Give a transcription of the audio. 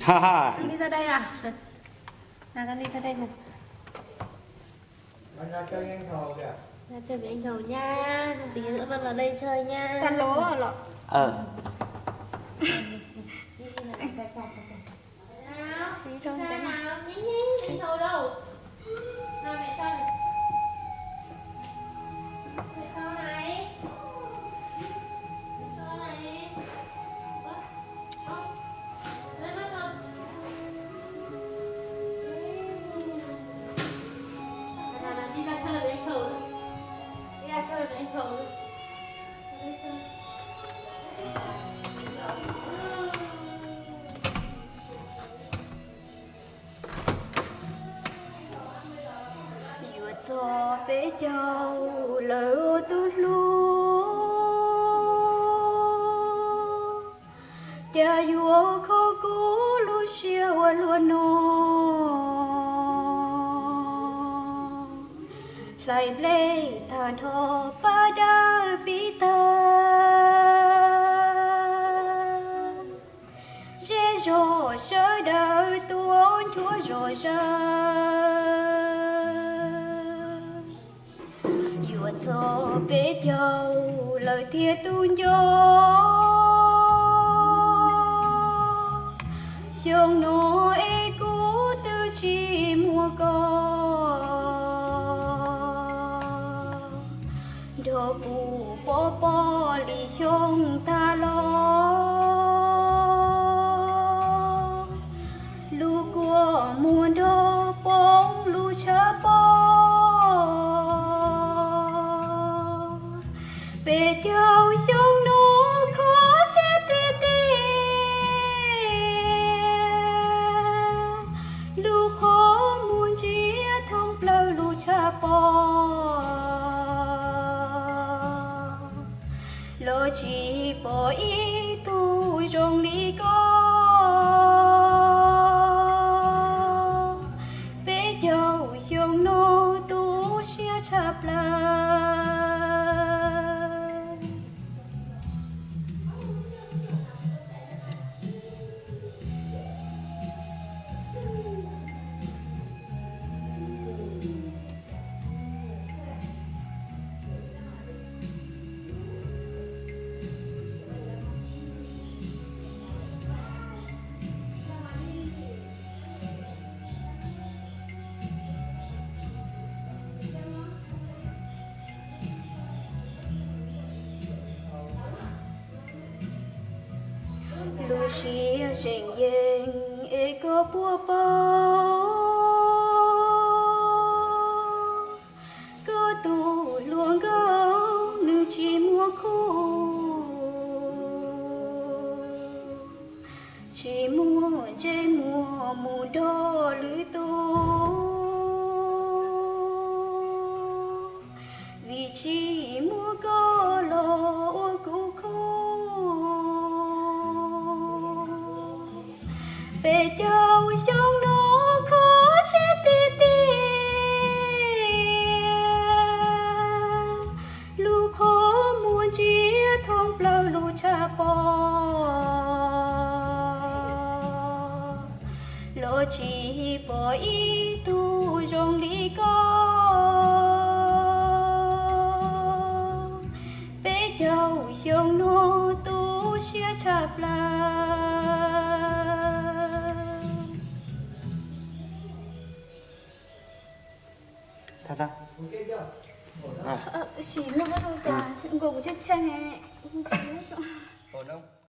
Ha ha. Con đi ra đây à? À, con đi ra đây này. Ra chơi với anh Thầu nha. Ra chơi với anh Thầu nha. Tí nữa con vào đây chơi nha. Cà lố à lọ? Ờ. Nào, sao nào, nhí nhí, anh Thầu đâu? Nào, mẹ cho này. Mẹ cho này. Mẹ cho này. Ơ, ơ. Đi ra chơi với anh Thầu. Đi ra chơi với anh Thầu. Yuav txog peb caug lawm tus hlub, cas yuav kho kuv lub siab ua luaj no. Hlais nplej tag nrho pab dawb pib tag, zej zog sawv daws tuav nchuav zom zaws. Yuav txog peb caug lawm tiag tus nco, xyoo no es kuv twb tsis muaj koj nrog kuv pov pob li xyoo tag los. Lub kua muag nrog poob lub tshav pob, peb caug xyoo no kho siab tiag tiag. Lub qhov muag ntsia thoob plaws lub tshav pob, los tsis pom ib tug zoo li koj. Peb caug xyoo no tu siab tshaj plaws. Lub siab seem yees es koj puas paub, koj tus hluas nkauj nws tsis muaj khub, tsis muaj ntsej muag mus nrog lwm tus, vim tsis muaj koj los ua kuv khub. Peb caug xyoo no kho siab tiag tiag, lub qhov muag ntsia thoob plaws lub tshav pob, los tsis pom ib tug zoo li koj. Peb caug xyoo no tu siab tshaj plaws. Sim no cas nkaus kuv tshee tshee.